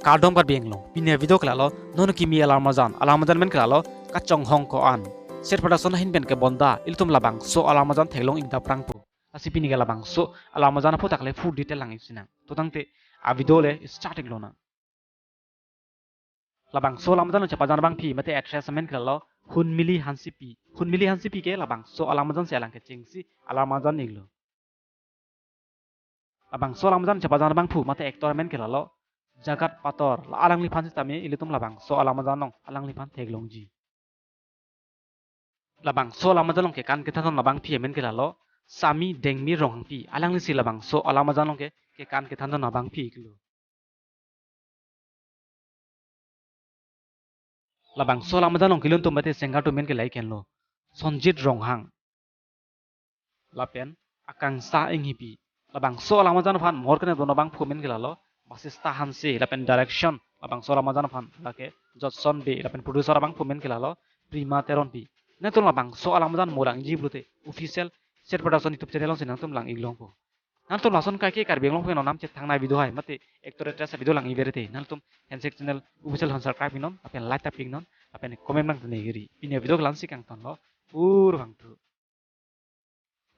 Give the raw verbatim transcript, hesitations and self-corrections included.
Kardom Karbi Anglong, pini avideo ke lalo, non kimi alam arjan, alam arjan amen ke lalo, Kachonghong Ko-an. State Production ahin pen kebonda, ilitum labangso alam arjan theklong ingdap prangpo. Lasi pini ke labangso alam arjan aphuthak le full detail lang-ik sinang. To tangte avideo le start-ik lonang. Labangso alam arjan along chepajan abangpi mate actress amen ke lalo Hunmili Hansepi. Hunmili Hansepi ke labangso alam arjan si alang kechengsi alam arjan-iklo. Labangso alam arjan chepajan abangphu mate actor amen ke lalo Jagat Pator. La alangliphan sitame ilitum labangso alam arjan along alangliphan theklongji. Labangso alam arjan along kekan kethanthon abangpi amen ke lalo Sami Dengmir Ronghangpi. Alanglisi labangso alam arjan along ke kekan kethanthon abangpi-iklo. Labangso alam arjan along kelun atum mate singer atum amen ke lahei henlo: Sonjit Ronghang lapen Akangsha Enghipi. Labangso alam arjan aphan mohor kenangdun abangphu amen ke lalo Basista Hanse, lapen direction labangso alam arjan aphan lake Jotson Bey, lapen producer abangphu amen ke lalo Prima Teronpi. Nangtum labangso alam arjan mo langji pulote official State Production YouTube channel alongsi nangtum lang-ik longpo. Nangtum lason kaike Karbi Anglong pen onam chethangnei avideo hai mate actor actress avideo lang-ik verete, nangtum Handshake channel official aphan subscribe-iknon, lapen like ta pi-iknon, lapen comment nangtum nigiri. Pini avideo ke la-ansi kangtonlo, pur vangthu.